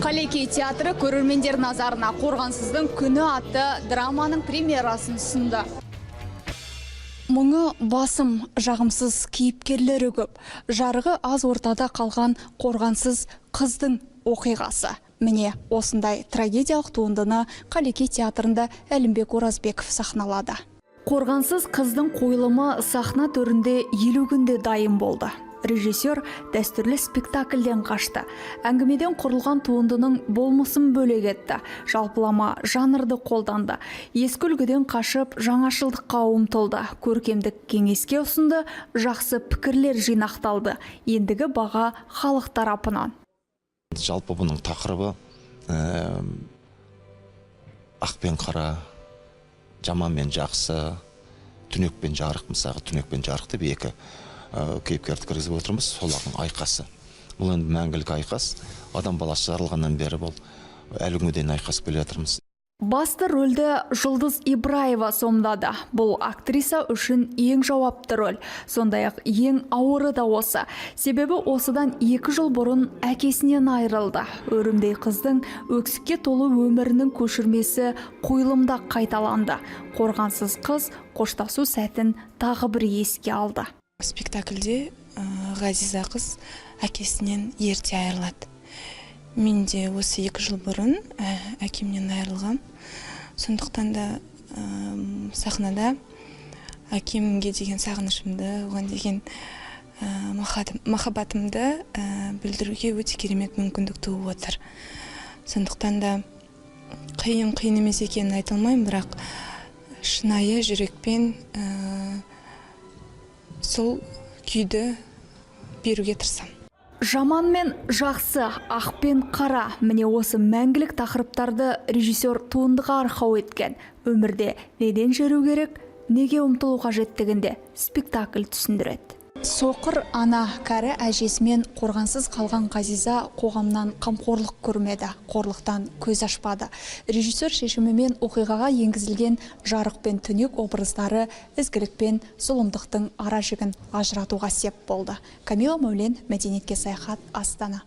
Қаллеки театры көрермендер назарына «Қорғансыздың күні» атты драманың премьерасын ұсынды. Мұңы басым, жағымсыз кейіпкерлері көп. Жарығы аз ортада қалған қорғансыз қыздың оқиғасы. Міне, осындай трагедиялық туындыны Қаллеки театрында Әлімбек Оразбеков сахналады. «Қорғансыз қыздың» қойылымы сахна төрінде 50 күнде дайын болды. Режиссер дәстүрлі спектакльден қашты. Әңгімеден құрылған туындының болмысын бөлек етті. Жалпылама жанрды қолданды. Ескі үлгіден қашып, жаңашылдыққа ұмтылды. Көркемдік кеңеске ұсынды, жақсы пікірлер жинақталды. Ендігі баға халық тарапынан. Жалпы, бұның тақырыбы ақ пен қара, жаман мен жақсы, түнек пен жарық. Мысалға, түнек пен жарық деп екі кейіпкерді кіргізіп отырмыз. Солардың айқасы. Бұл енді мәңгілік айқас. Адам баласы жаралғаннан бері бұл әлі күнге дейін айқасып келе жатырмыз. Басты рөлді Жұлдыз Ибраева сомдады. Бұл актриса үшін ең жауапты роль. Сондай-ақ ең ауыры да осы. Себебі осыдан 2 жыл бұрын әкесінен айырылды. Өрімдей қыздың өксікке толы өмірінің көшірмесі қойылымда қайталанды. Қорғансыз қыз қоштасу сәтін тағы бір еске алды. Спектакльде Ғазиза қыз әкесінен ерте айырылады. Мен де осы 2 жыл бұрын әкемнен айырылғам. Сондықтан да сахнада әкемге деген сағынышымды, оған деген махаббатымды білдіруге өте керемет мүмкіндік туып отыр. Сондықтан да қиын, қиын емес екенін айта алмаймын, бірақ шынайы жүрекпен сол күйді беруге тырысамын. Жаман мен жақсы, ақ пен қара. Міне, осы мәңгілік тақырыптарды режиссер туындыға арқау еткен. Өмірде неден жүру керек, неге ұмтылу қажеттігін де спектакль түсіндіреді. Соқыр ана, кәрі әжесімен қорғансыз қалған Ғазиза қоғамнан қамқорлық көрмеді, қорлықтан көз ашпады. Режиссер шешімімен оқиғаға енгізілген жарық пен түнек образдары ізгілік пен зұлымдықтың ара жігін ажыратуға сеп болды. Камила Мәулен, «Мәдениетке саяхат», Астана.